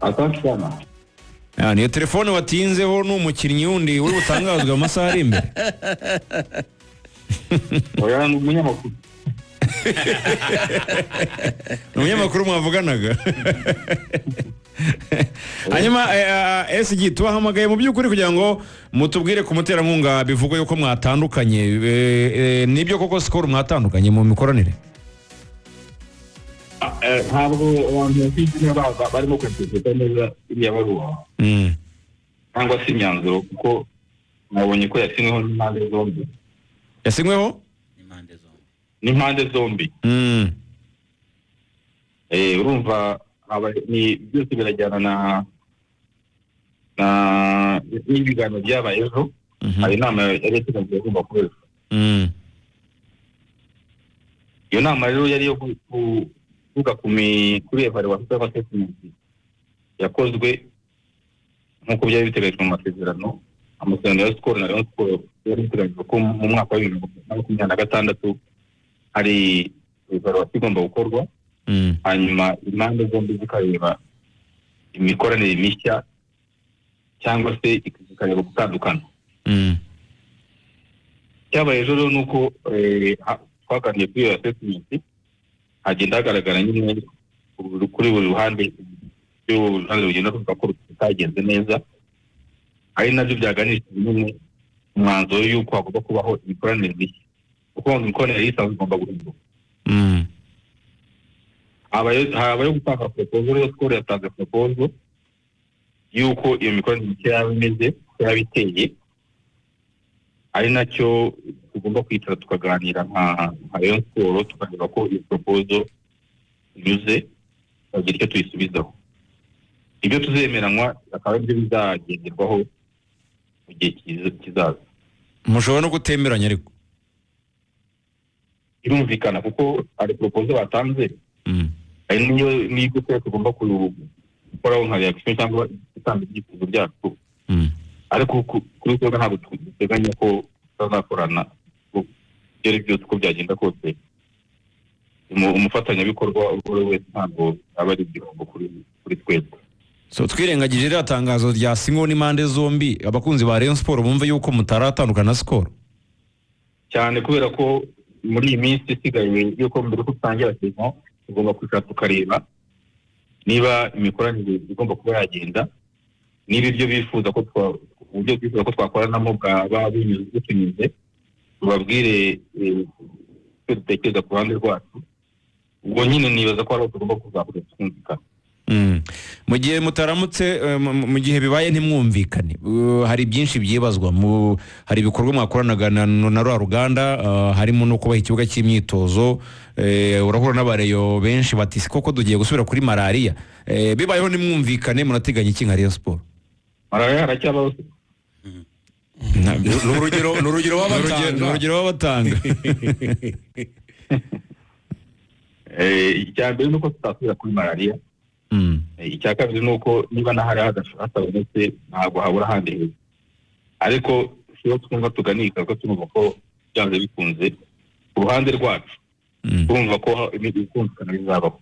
Asante sana. Ah, niyo telefone watinzeho ni umukinnyi wundi uri butangazwe mu masaha ari imbere. Oya, ni umunyamakuru. Ni umunyamakuru mwavuganaga. Hanyuma SG, tubahamagaye mu by'ukuri kugira ngo mutubwire ku muterankunga bivugwa yuko mwatandukanye. Nibyo koko Skol mwatandukanye mu mikoranire? Ntabwo abantu bafite barimo kwinterpreta neza iriya baruwa cyangwa se imyanzuro, kuko nabonye ko yasinyweho n'impande zombi. Yasinyweho n'impande zombi. N'impande zombi. Urumva ni byose birajyana na n'ibiganiro byabaye ejo. Hari inama yari yateganyijwe igomba kubera. Iyo nama rero yari iyo kuvuga kuri evaluation cyangwa assessment yakozwe nk'uko byari biteganyijwe mu masezerano, amasezerano ya Skol na Rayon Sport. Yari biteganyijwe ko mu mwaka wa 2026 hari evaluation igomba gukorwa, hanyuma impande zombi zikareba imikoranire mishya cyangwa se zikareba gutandukana. Cyabaye ejo rero ni uko twaganiriye kuri iyo assessment, hagenda hagaragara nyine kuri buri ruhande ibyo buri ruhande rugenda ruvuga ko rutagenze neza, ari nabyo byaganishije nyine umwanzuro y'uko hagomba kubaho imikoranire mishya, kuko imikoranire isanzwe igomba guhinduka. Habayeho gutanga proposal rero. Skol yatanze proposal y'uko iyo mikoranire mishya yaba imeze, uko yaba iteye, ari nacyo tugomba kwicara tukaganira nka Rayon Sport, tukareba ko iyo proposal inyuze, tukagira icyo tuyisubizaho. Ibyo tuzemeranywa akaba aribyo bizagenderwaho mu gihe kizaza. Mushobora no kutemeranya ariko. Birumvikana, kuko hari proposal batanze, hari n'iyo n'ibyo twe tugomba gukoraho nka reaction cyangwa gutanga ibyifuzo byacu. Ariko kuri twebwe ntabwo duteganya ko tutazakorana. Ibyo ari byose, uko byagenda kose, umufatanyabikorwa uwo ari we wese ntabwo aba ari igihombo kuri twebwe. So twirengagije iriya tangazo ryasinyweho n'impande zombi, abakunzi ba Rayon Sport bumve yuko mutaratandukana na Skol? Cyane, kubera ko muri iyi minsi isigaye yuko mbere ko dutangira saison tugomba kwicara tukareba niba imikoranire igomba kuba yagenda, niba ibyo bifuza ko uburyo twifuza ko twakoranamo bwaba binyuze butunyuze, tubabwire icyo dutekereza ku ruhande rwacu. Ubwo nyine nibaza ko hari aho tugomba kuzahurira tukumvikana. Mu gihe mutaramutse mu gihe bibaye ntimwumvikane, hari byinshi byibazwa. Hari ibikorwa mwakoranaga na rwa ruganda, harimo no kubaha ikibuga cy'imyitozo. Urahura n'abareyo benshi bati: "Si koko tugiye gusubira kuri malariya?" Bibayeho ntimwumvikane, murateganya iki nka Rayon Sport? Malariya haracyabaho se? Ni urugero baba Ni batanga. urugero baba batanga. Icya mbere ni uko tutasubira kuri malariya. Icya kabiri ni uko niba n'ahari hatabonetse, ntabwo habura ahandi heza, ariko siyo twumva tuganisha, ko turumva ko byanze bikunze ku ruhande rwacu turumva ko kumvikana bizabaho.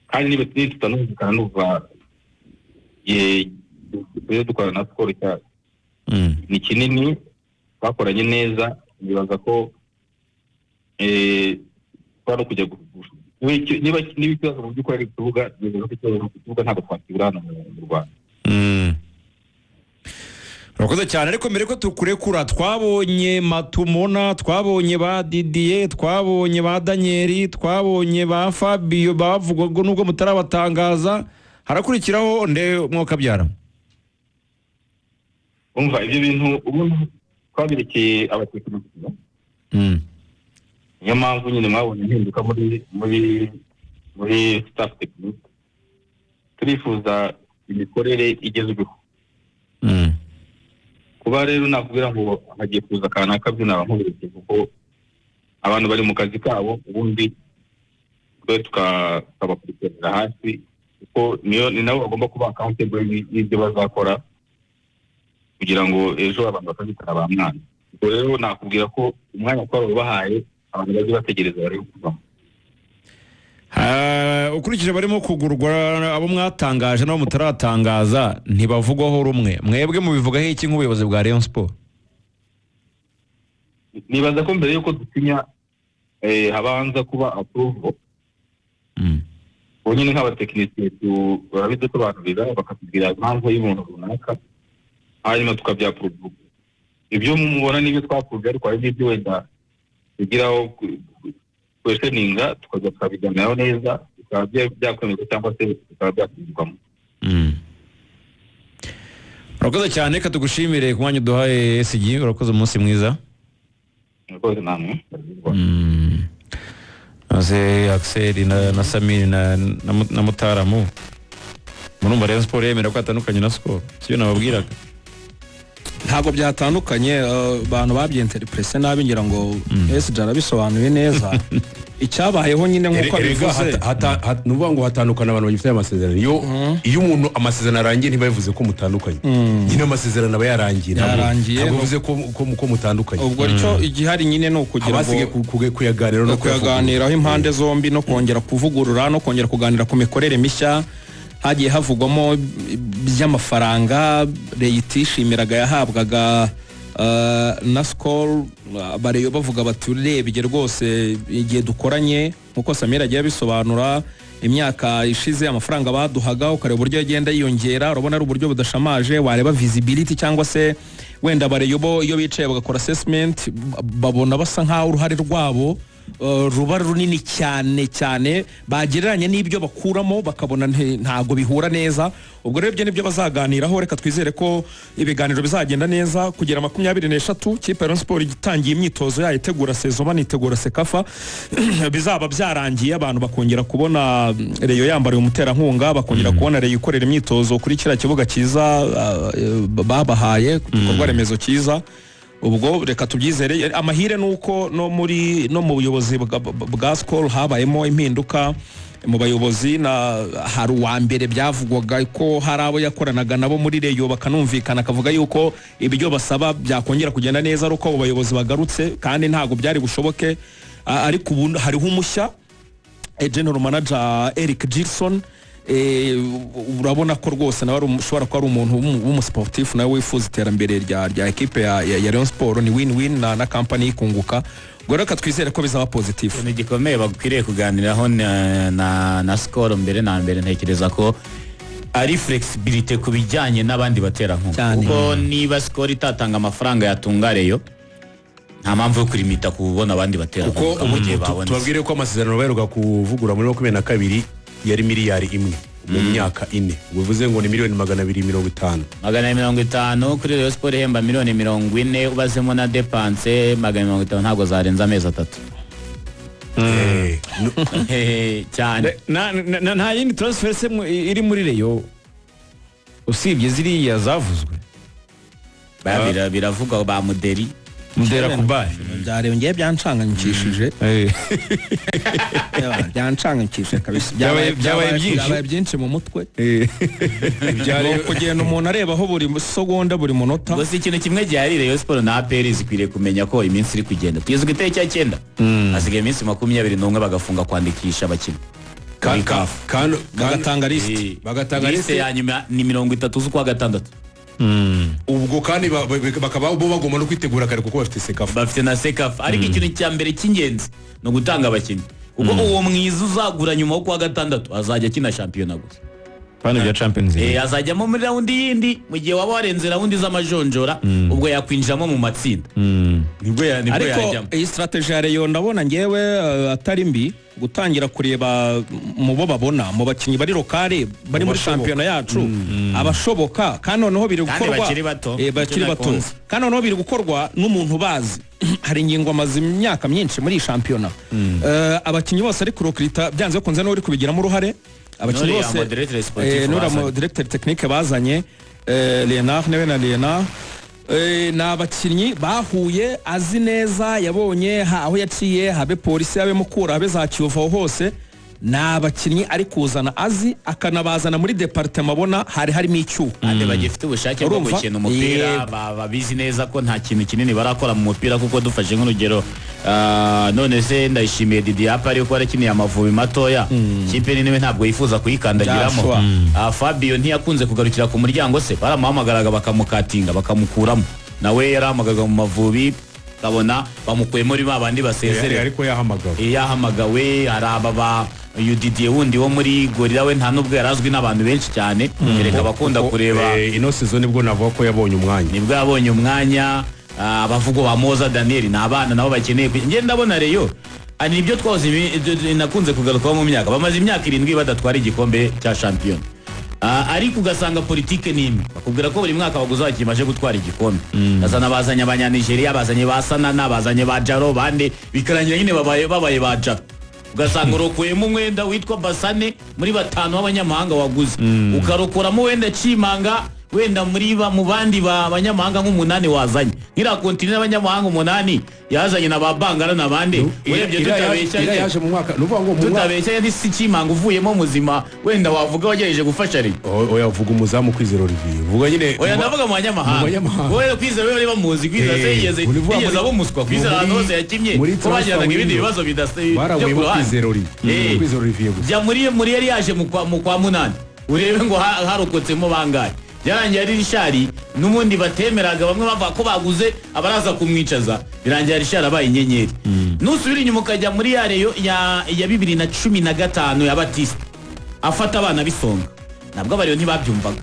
Kandi niba tutanumvikana, numva igihe tujye dukorana na Skol ni kinini, twakoranye neza. Nibaza ko twari kujya niba ikibazo mu by'ukuri ari ikibuga, nibaza ko ikibazo ku kibuga ntabwo twakibura hano mu Rwanda. Urakoze cyane. Ariko mbere ko tukurekura, twabonye Matumona, twabonye ba Didier, twabonye ba Daniel, twabonye ba Fabio bavugwaga nubwo mutarabatangaza. Harakurikiraho nde, mwuka byara? Umva, ibyo bintu ubundi twabirekeye abatekinisiye. Niyo mpamvu nyine mwabonye impinduka muri staff technique. Turifuza imikorere igezweho. Kuba rero nakubwira ngo hagiye kuza kanaka, byo naba nkubeshye, kuko abantu bari mu kazi kabo, ubundi twe tukabakurikiranira hafi, kuko niyo ni nabo bagomba kuba accountable y'ibyo bazakora, kugira ngo ejo abantu batazitara ba mwana. Ubwo rero nakubwira ko umwanya twaba bahaye, abantu bajye bategereza bari kuvamo. Ukurikije barimo kugurwa, abo mwatangaje n'abo mutaratangaza ntibavugwaho rumwe. Mwebwe mubivugaho iki nk'ubuyobozi bwa Rayon Sport? Nibaza ko mbere y'uko dusinya habanza kuba approval. Ubu nyine nk'abatekinisiye barabidusobanurira, bakatubwira impamvu y'umuntu runaka, hanyuma tukabyapuruva. Ibyo mubona n'ibyo twapuruvye, ariko hari n'ibyo wenda tugiraho questioninga, tukajya tukabiganiraho neza, bikaba byakwemezwa cyangwa se bikaba byasubizwamo. Urakoze cyane, reka tugushimire ku mwanya uduhaye SG. Urakoze, umunsi mwiza. Murakoze namwe. Maze Axel na Samiri na Mutaramu, murumva Rayon Sport yemera ko atandukanye na Skol, sibyo nababwiraga? Ntabwo byatandukanye, abantu babyinterprese nabi. Ngira ngo SG arabisobanuye neza icyabayeho nyine nk'uko Erega abivuze. Ni ukuvuga ngo hatandukana abantu bagifite amasezerano. Iyo umuntu amasezerano arangiye, ntibabivuze ko mutandukanye. Nyine amasezerano aba yarangiye. Yarangiye, Ntabwo bivuze ko mutandukanye. Ubwo icyo igihari nyine ni ukugira abasigaye ngo kuyaganiraho no kuyaganiraho impande zombi, no kongera kuvugurura, no kongera kuganira ku mikorere mishya. Hagiye havugwamo by'amafaranga Rayon itishimiraga yahabwaga na Skol. Bareyo bavuga bati urebye rwose igihe dukoranye, nkuko Samir agiye abisobanura, imyaka ishize amafaranga baduhaga, ukareba uburyo agenda yiyongera, urabona ari uburyo budashamaje. Wareba visibility cyangwa se wenda bareyo bo iyo bicaye bagakora assessment, babona basa nkaho uruhare rwabo ruba runini cyane cyane, bagereranya n'ibyo bakuramo bakabona ntago bihura neza. Ubwo rero ibyo nibyo bazaganiraho. Reka twizere ko ibiganiro bizagenda neza kugera 23, kipe ya Rayon Sport itangiye imyitozo yayo itegura saison, banitegura CECAFA, bizaba byarangiye, abantu bakongera kubona Rayon yambariye umuterankunga, bakongera kubona Rayon ikorera imyitozo kuri kiriya kibuga cyiza babahaye, ku gikorwa remezo cyiza. Ubwo reka tubyizere. Amahire ni uko no mu buyobozi bwa Skol habayemo impinduka mu bayobozi. Na hari uwa mbere byavugwaga ko hari abo yakoranaga nabo muri Rayon bakanumvikana, akavuga yuko ibyo basaba byakongera kugenda neza ari uko abo bayobozi bagarutse, kandi ntabwo byari bushoboke. Ariko ubu hariho umushya, general manager Eric Gilson. Urabona ko rwose nawe ushobora kuba ari umuntu w'umusportif, nawe wifuza iterambere rya ekipe ya Rayon Sport. Ni win win na company ikunguka. Ubwo reka twizere ko bizaba positif. Ikintu gikomeye bakwiriye kuganiraho na Skol mbere na mbere, ntekereza ko ari flexibility ku bijyanye n'abandi baterankunga. Cyane. Kuko niba Skol itatanga amafaranga yatunga Rayon, nta mpamvu yo kurimita kubona abandi Kuko baterankunga mu gihe babonetse. Tubabwire ko amasezerano baheruka kuvugura muri 22 yari miliyari 1 mu myaka 4, bivuze ngo ni miliyoni 250. 250 kuri Rayon Sport ihemba miliyoni 40, ubazemo na dépenses, 250 ntabwo zarenza amezi 3. Cyane. Nta yindi transfer se iri muri Rayon usibye ziriya zavuzwe? Biravugwa ba Muderi. Mudera Kubayi. Byarengeye, byancanganyikishije. Byancanganyikishije kabisa. Byabaye byinshi. Byabaye byinshi mu mutwe. Ni ukugenda umuntu arebaho buri segonda, buri munota. Gusa ikintu kimwe gihari, Rayon Sport na APR zikwiriye kumenya ko iminsi iri kugenda. Tugeze ku itariki ya 9, hasigaye iminsi 21 bagafunga kwandikisha abakinnyi muri CAF. Bagatanga lisiti. Bagatanga lisite lisite. ya nyuma ni 30 z'ukwa gatandatu. Ubwo kandi bakaba bo bagomba no kwitegura kare kuko bafite CECAFA. Bafite na CECAFA, ariko ikintu cya mbere cy'ingenzi ni ugutanga abakinnyi, kuko uwo mwiza uzagura nyuma yo kuwa gatandatu azajya akina shampiyona gusa. Kandi bya Champions League. Azajyamo muri round yindi. Mu gihe waba warenze round z'amajonjora, ubwo yakwinjiramo mu matsinda, nibwo Ariko yajyamo. iyi strategy ya Rayon ndabona ngewe atari mbi, gutangira kureba mu bo babona mu bakinnyi bari local, bari muri bashoboka. shampiyona yacu, abashoboka. Kandi noneho biri Kandi gukorwa bakiri bato. Bakiri Icyo bato. nakunze. Kandi noneho biri gukorwa n'umuntu bazi hari ingingo, amaze imyaka myinshi muri iyi shampiyona. Abakinnyi bose ari kurecruita, byanze bikunze n'uri kubigiramo uruhare, abakinnyi N'uriya bose mu directeur sportif n'uriya bazanye. mu directeur technique bazanye, Leonard newe na Leonard, ni abakinnyi bahuye, azi neza, yabonye aho yaciye, habe Polisi, habe Mukura, habe za Kiyovu, aho hose. Ni abakinnyi ari kuzana azi akanabazana muri département abona hari harimo icyuho. Kandi bagifite ubushake bwo Urumva? gukina umupira. Yego. Babizi neza ko nta kintu kinini barakora mu mupira, kuko dufashe nk'urugero, none se Ndayishimiye Didier apa ariko yarakiniye Amavubi matoya, kipe nini we ntabwo yifuza kuyikandagiramo. Joshua. Fabio ntiyakunze kugarukira ku muryango se? Baramuhamagaraga bakamukatinga bakamukuramo, nawe yarahamagaga mu Mavubi ukabona bamukuye muri ba bandi basezerera. Ariko yahamagawe. Yahamagawe. Hari aba ba UDD wundi wo muri Gorilla, we nta nubwo yari azwi n'abantu benshi cyane, kereka abakunda kureba. Ino saison nibwo navuga ko yabonye umwanya. Nibwo yabonye umwanya. Abavugwa ba Moza Daniel ni abana nabo bakeneye njye ndabona Rayon, nibyo twahoze nakunze kugarukaho mu myaka bamaze imyaka 7 badatwara igikombe cya shampiyona. Ariko ugasanga politike ni imwe, bakubwira ko buri mwaka baguze abakinnyi baje gutwara igikombe, bazana bazanye Abanyanigeria, bazanye ba Sanana, bazanye ba Jaro bande, bikarangira nyine babaye ba Jaro. Ugasanga urokuyemo umwenda witwa Basane muri batanu b'abanyamahanga waguze, ukarokoramo wenda Cimanga, wenda muri ba mu bandi ba banyamahanga nk'umunani wazanye, nk'iriya kontinent y'abanyamahanga umunani yazanye na ba Bangara n'abandi, urebye tutabeshya Iriya yaje mu mwaka, ni ukuvuga ngo mu mwaka tutabeshya ni si Cimanga uvuyemo muzima wenda wavuga wagerageje gufasha Rayon. Oya, vuga umuzamu Kwizera Olivier, vuga nyine. Oya, ndavuga mu banyamahanga. Mu banyamahanga. Wowe Kwizera we bari bamuzi, Kwizera se Urivuga yigeze aba umuswa? Kwizera ahantu hose yakinnye muri ko transfer bagiranaga ibindi window. bibazo bidasa byo ku Baravuyemo ruhande. Kwizera Olivier. Kwizera Olivier gusa. Jya muri yari yaje mu kwa munani, urebe ngo harokotsemo bangahe. Byarangiye ari Richard n'ubundi batemeraga, bamwe bavuga ko baguze abaraza kumwicaza, birangira Richard abaye inyenyeri. Nusubira inyuma ukajya muri ya Rayon ya 2015 ya Batista, afata abana b'Isonga, nabwo abariyo ntibabyumvaga,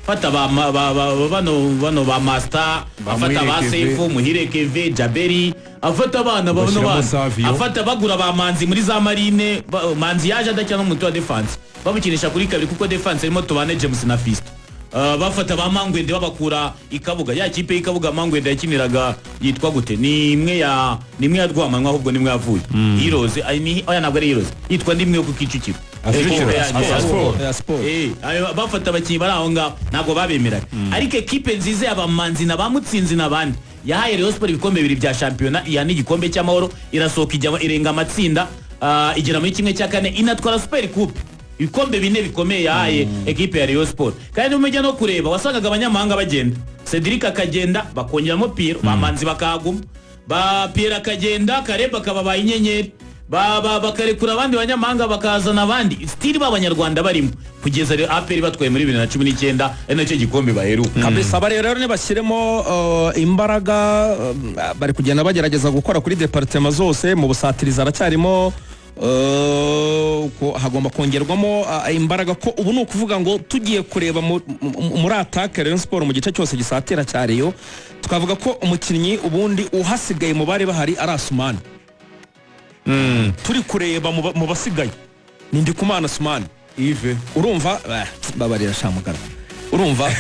fata ba, ma- ba, ba, ba, bano ba Master, Ba afata ba Muhire Keve. Sefu, Muhire Keve, Jaberi, afata abana bano Bashyiramo bana Savio. afata bagura ba Manzi muri za Marine, Manzi yaje adakina n'umuti wa defense, bamukinisha kuri kabiri kuko defense irimo Tubane James na Fisto. Bafata ba Mangwende babakura ikabuga, ya kipe y'Ikabuga Mangwende yakiniraga yitwa gute? Ni imwe ya Rwamanywa, ahubwo nimwe yavuye Heroes, ay ni oya, ntabwo ari Heroes, yitwa ndimwe yo ku Kicukiro. Sport. Ekipe ya Sport. Ya Sport. Bafata abakinnyi bari aho ngaho ntabwo babemeraga, ariko ekipe nziza y'abamanzi na ba Mutsinzi n'abandi yahaye Rayon Sport ibikombe bibiri bya shampiyona, iya n'igikombe cy'Amahoro, irasohoka ijya irenga amatsinda, igera muri 1/4, inatwara Super Coupe. Ibikombe bine bikomeye yahaye ekipe ya Rayon Sport. Kandi umujya no kureba wasangaga abanyamahanga bagenda, Cedric akagenda bakongeramo Pierre, bamanzi bakahaguma, ba Pierre akagenda, Kareba akaba inyenyeri, bakarekura abandi banyamahanga bakazana abandi still b'Abanyarwanda barimo, kugeza rero APR batwaye muri 2019, ari nacyo gikombe baheruka. Kabisa, aba rero nibashyiremo imbaraga, bari kugenda bagerageza gukora kuri département zose. Mu busatirizi aracyarimo, hagomba kongerwamo imbaraga, ko ubu ni ukuvuga ngo tugiye kureba muri attaque Rayon Sport mu gice cyose gisatira cya Rayon, twavuga ko umukinnyi ubundi uhasigaye mu bari bahari ari Asumani. Turi kureba mu basigaye ni Ndikumana Asumani. Yves. Urumva, babarira shamugara, urumva,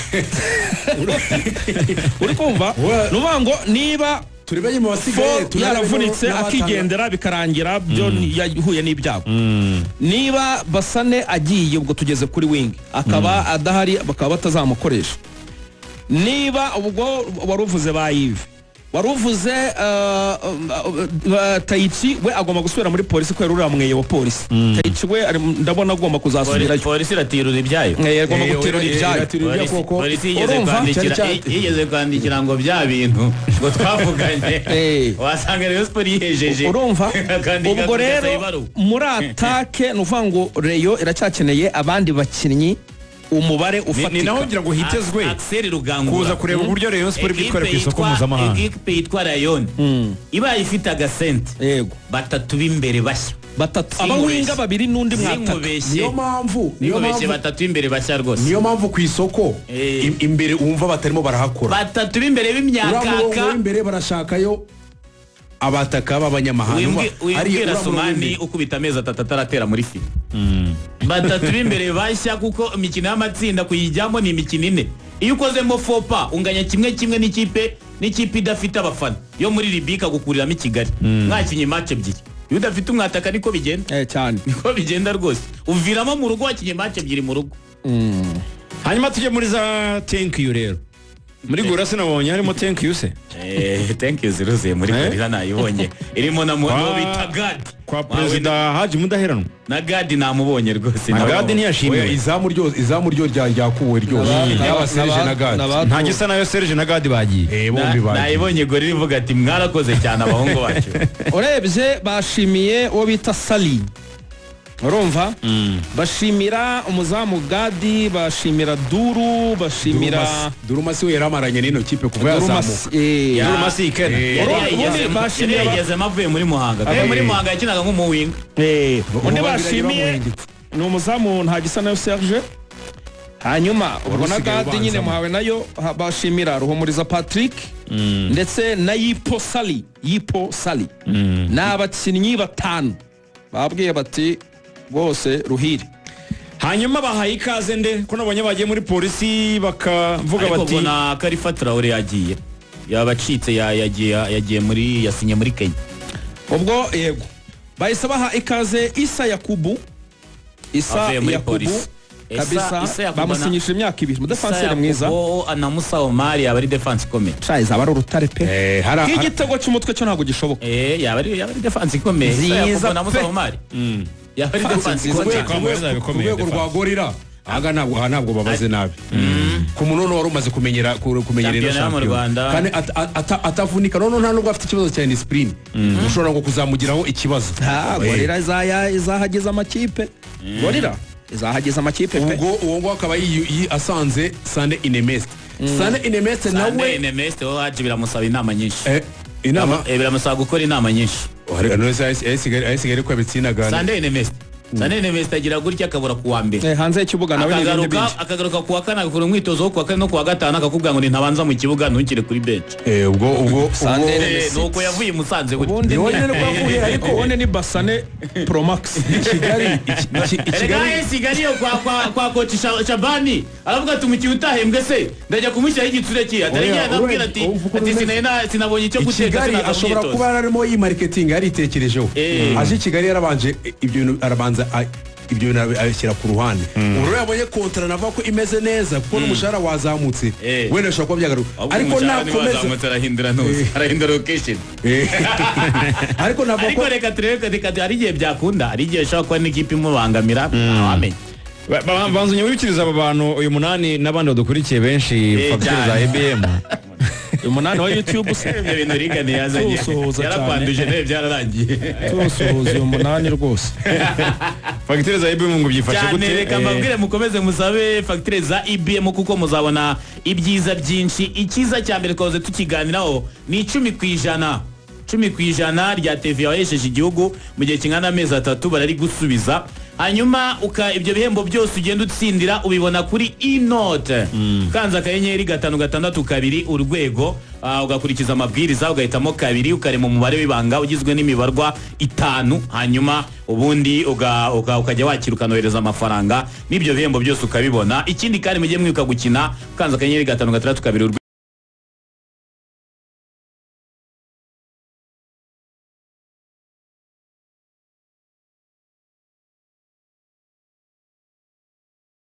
uri kumva, ni ukuvuga ngo niba Turebe mu basigaye Fo turebe yaravunitse akigendera bikarangira byo yahuye n'ibyago, niba Basane agiye, ubwo tugeze kuri wing akaba adahari bakaba batazamukoresha, niba ubwo wari uvuze ba Yves, wari uvuze Tayici, we agomba gusubira muri Polisi kubera uriya mweyo wa Polisi. Tayici we ndabona agomba kuzasubirayo. Polisi iratirura ibyayo. Agomba guterura ibyayo. Iratirura ibyayo koko. Polisi yigeze Urumva? kwandikira yigeze kwandikira ngo bya bintu ngo twavuganye, wasanga Rayon Sport yihejeje. Urumva, Akandika ubwo kugeza rero ibaruwa. muri attaque ni ukuvuga ngo Rayon iracyakeneye abandi bakinnyi umubare Ni naho ufatika. ngira ngo hitezwe Axel Rugangura kuza kureba uburyo Rayon Sport bwitwara ku isoko mpuzamahanga. Ekipe yitwa Rayon ibaye ifite agasente batatu b'imbere bashya. Batatu, Sinkubeshye. abawinga babiri n'undi mwataka. Sinkubeshye. Niyo mpamvu niyo Sinkubeshye, mpamvu batatu b'imbere bashya rwose. Niyo mpamvu ku isoko imbere wumva batarimo barahakora. Batatu b'imbere Uriya murongo b'imyakaka. w'imbere barashakayo abataka b'abanyamahanga. Wimbwira Uriya murongo Sumani w'imbere. ukubita amezi 3 ataratera muri file. Batatu b'imbere bashya, kuko imikino y'amatsinda kuyijyamo ni imikino ine, iyo ukozemo fopa unganya 1-1 n'ikipe idafite abafana yo muri Libiya ikagukuriramo i Kigali mwakinye match ebyiri. Iyo udafite umwataka niko bigenda. Cyane. Niko bigenda rwose, uviramo mu rugo wakinye match ebyiri mu rugo. Hanyuma tujye muri za thank you rero. Muri Gorilla sinabonye harimo thank you se. Thank you ziruzuye muri Gorilla, nayibonye irimo na n'uwo bita Gadi. Kwa Perezida Haji Mudaheranwa. Na Gadi namubonye rwose. Na Gadi ntiyashimiwe. Oya, izamu ryo ryakuwe ryose, yaba Serge na Gadi. Nta gisa nayo, Serge na Gadi bagiye. Bombi bagiye. Nayibonye Gorilla ivuga ati mwarakoze cyane abahungu bacu. Urebye bashimiye uwo bita Sali, urumva, bashimira umuzamu Gadi, bashimira Duru, bashimira Durumasi we yaramaranye n'ino kipe kuva yazamuka. Durumasi Ikena. Yari yayigezemo avuye muri Muhanga, kandi muri Muhanga yakinaga nk'umuwinga. Undi bashimiye ni umuzamu Ntagisa nayo Serge, hanyuma ubwo na Gadi nyine muhawe nayo, bashimira Ruhumuriza Patrick ndetse na Yipo Sali. Yipo Sali ni abakinnyi 5 babwiye bati bose ruhire. Hanyuma bahaye ikaze nde ko nabonye bagiye muri polisi bakavuga bati ariko na Karifa Traore yagiye, yabacitse, yagiye muri, yasinye muri Kenya. Ubwo yego bahise baha ikaze Isa Yakubu. Isa Yakubu kabisa bamusinyishije imyaka 2, umudefanseri mwiza. Na Musa Omar yaba ari defense ikomeye. Cha izaba ari urutare pe. Igitego cy'umutwe cyo ntabwo gishoboka. Yaba ari defense ikomeye. Isa Yakubu na Musa Omar yaba ari defense ikomeye. Ku rwego rwa Gorilla aha ntabwo babaze nabi. Ku munono wari umaze kumenyera ino shampiyona kandi atavunika, none nta nubwo afite ikibazo cya indiscipline ushobora ngo kuzamugiraho ikibazo. Gorilla izahageza amakipe. Gorilla izahageza amakipe pe. Ubwo uwo ngo akaba asanze Sande Inemeste. Sande Inemeste nawe, Sande Inemeste wo haje biramusaba inama nyinshi. Inama biramusaba gukora inama nyinshi. Ayisigaye ko abitsinaga Sande Inemeste. Sande Inemeste agira gutya akabura kuwa mbere hanze y'ikibuga, nawe ni ibindi byinshi. Akagaruka kuwa kane agakora umwitozo wo kuwa kane no kuwa gatanu, akakubwira ngo ntabanza mu kibuga ntukire kuri bench. Ubwo nuko yavuye Musanze gutya. Ubundi ni ariko ubundi ni Basane Pro Max. Kigali Kigali yo kwa coach Shabani aravuga ati umukinnyi utahembwe se ndajya kumushyiraho igitsure cye, atari yabwira ati sinabonye icyo guteka. Kigali ashobora kuba yararimo iyi marketing yaritekerejeho. Aje Kigali yarabanje ibyo bintu, arabanza ibyo bintu abishyira ku ruhande. Ubu yabonye kontra nava ko imeze neza kuko n'umushahara wazamutse, wenda ashobora kuba byagaruka, ariko nakomeza arahindura ntuzi, arahindura location. Ariko nava ko reka turebe, reka hari igihe byakunda, hari igihe ashobora kuba n'ikipe imubangamira, ntawamenya. Banza unyibukiriza aba bantu uyu munani n'abandi badukurikiye benshi fagitire za IBM. Umunani wa YouTube se ibyo bintu Rigani yazanye yarakwanduje nawe byararangiye. Tusuhuza uyu munani rwose. Fagitire za IBM ngo byifashe gute? Cyane, reka mbabwire mukomeze musabe fagitire za IBM kuko muzabona ibyiza byinshi. Icyiza cya mbere twahoze tukiganiraho ni 10%. 10% rya TVA wahesheje igihugu mu gihe kingana amezi 3 barari gusubiza. Hanyuma ibyo bihembo byose ugenda utsindira ubibona kuri inote. Kanza akanyenyeri 562 urwego, ugakurikiza amabwiriza, ugahitamo 2, ukarema umubare w'ibanga ugizwe n'imibarwa 5, hanyuma ubundi ukajya wakira ukanohereza amafaranga n'ibyo bihembo byose ukabibona. Ikindi kandi mujye mwibuka gukina, ukanza akanyenyeri 562 urwego.